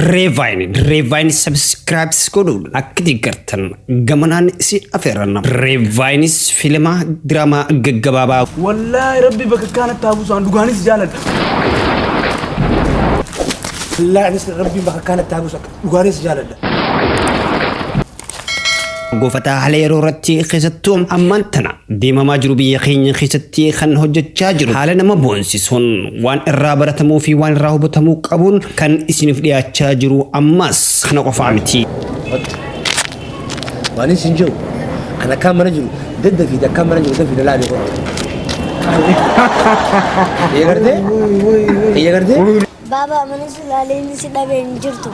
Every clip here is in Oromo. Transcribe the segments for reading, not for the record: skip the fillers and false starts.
Dirree Vaayini. Dirree Vaayini subscribe godhuun akka deeggartan gamanaan isin afeerranna. Dirree Vaayinis fiilima diraamaa gaggabaabaa. Wallaahi rabbi bakka akkaanatti haa buusu an dhugaanis jaaladha. Wallaahi anis rabbiin bakka akkaanatti haa buusu akka dhugaanis jaaladha. Goofataa haala yeroo irratti keessattuu ammaan tana deemamaa jiru biyya keenya keessatti kan hojjechaa jiru haala nama boonsisuun waan irraa baratamuu fi waan irraa hubatamuu qabuun kan isiniif dhiyaachaa jiru ammas kana qofaa miti. Waan isin jiru an akkaan mana jiru daddafiiti akkaan mana jiru dafii lalaali kottu. Kiyya gartee? Kiyya gartee? Baaba mana sulaaleen si dhabee hin jirtu.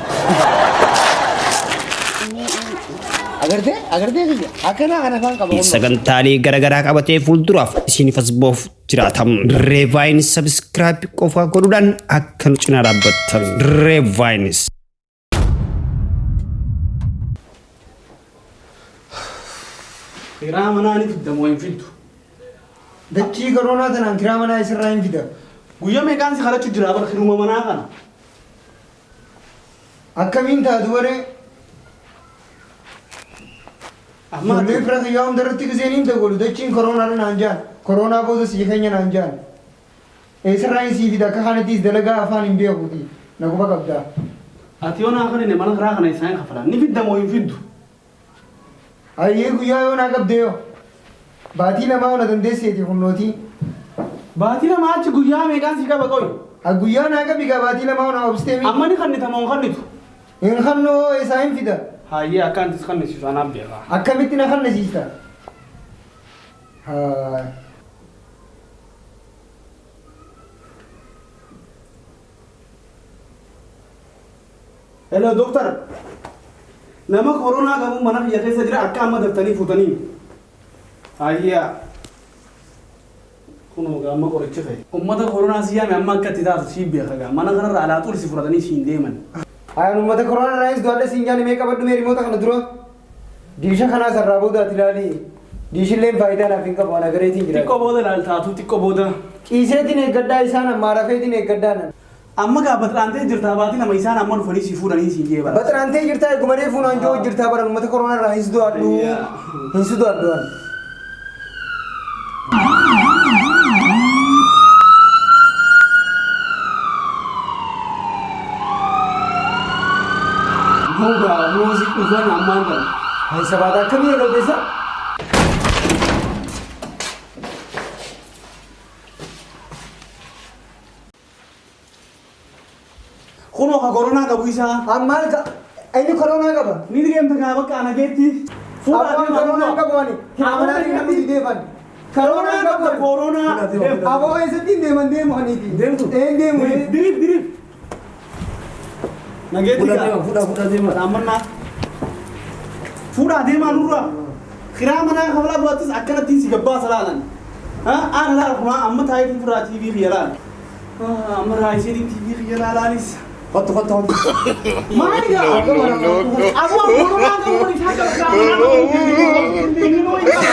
Agartee? Agartee kiyya? Akkanaa kana afaan qaba. Sagantaalee garaagaraa qabatee fuulduraaf isiniif as ba'uuf jiraata. Dirree Vaayinis subscribe qofa godhuudhaan akka nu cinaa dhaabbattan. Dirree Vaayinis. Kiraa manaa ni fidda moo hin fiddu? Dachii koronaa tanaan kiraa manaa isirraa hin fida. Guyyaa meeqaan si kadhachu jira bar kiruma manaa kana. Akkamiin taatu baree? Amma Ijoollee fira kiyyaa hunda irratti giseen hin dawwalu dachiin koronaadha naan jaan. Koronaa booda sii keenya naan jaan. Eessarraa hin sii fida akka kanattis dalagaa afaan hin beekuuti. Na quba qabdaa. Ati yoo naa kennine mana kiraa kana isaan kafalan ni fidda moo hin fiddu? Hayyee guyyaa yoo naa qabdee yoo. Baatii lamaa ona dandeesseeti kunnootii. Baatii lama achi guyyaa meeqaan si qaba qoy? Ha guyyaa naa qabi gaa baatii lamaa ona obstee mi. Amma ni kannita moo hin kannitu? Hin kannoo eessaa hin fida. Hayyee akka antis kannisiisu anaaf beekaa. Akkamitti na kannisiista? Haa. Hello doctor. Nama koronaa qabu mana kiyya keessa jira akka amma daftanii fuutanii. Hayyaa. Kunoo gaa amma qorichi kee. Ummata koronaa si yaame amma akka itti taatu sii beeka gaa. Mana kanarra alaa xul si fudhatanii siin deeman. Ayaan uummata koronaa irraayis du'adha siin jaani mee qabadhu mee rimoota kana dura. Diisha kanaa sarraa booda ati ilaali. Diishilleen faayidaa naaf hin qabu ana gareetiin jira. Xiqqoo booda ilaaltaatu xiqqoo booda. Ciiseetiin eeggadhaa isaan ammaa rafeetiin eeggadhaa nan. Amma gaa baxraantee jirtaa baatii lama isaan amma dhufanii si fuudhanii siin jee bara. Baxraantee jirtaa eeguma reefuu naan jiru jirtaa baran uummata koronaa irraa hin sidu'adhu. Hin sidu'adhu an. Mugaa muuzii dhufan ammaan tan. Hay sabaata akkamii eegalte isa? Kunoo ka koronaa qabu isaa. Ammaal ka inni koronaa qaba. Ni deemta gaa bakka ana geetti. Abbaan koronaa qabu ani. Amanaa kan nuti deeman. Koronaa qabu ani. Koronaa. Aboo eessatti hin deeman deemu aniiti. Deemtu. Een deemu. Diriif diriif. Nageetti Fuudhaa gaa. deema fuudhaa fuudhaa deema. Dhaammannaa. Fuudhaa deemaa nurraa. Kiraa manaa kafalaa duraattis akkanattiin si gabbaasa laalan. Aan laala kunaa amma taayitiin fuudhaa TV kiyya laala. Amma raayisiitiin TV kiyya laalaanis. Kottu kottu kottu. Maali gaa? Aboo koronaa qabu isaa qaba kiraa manaa qabu.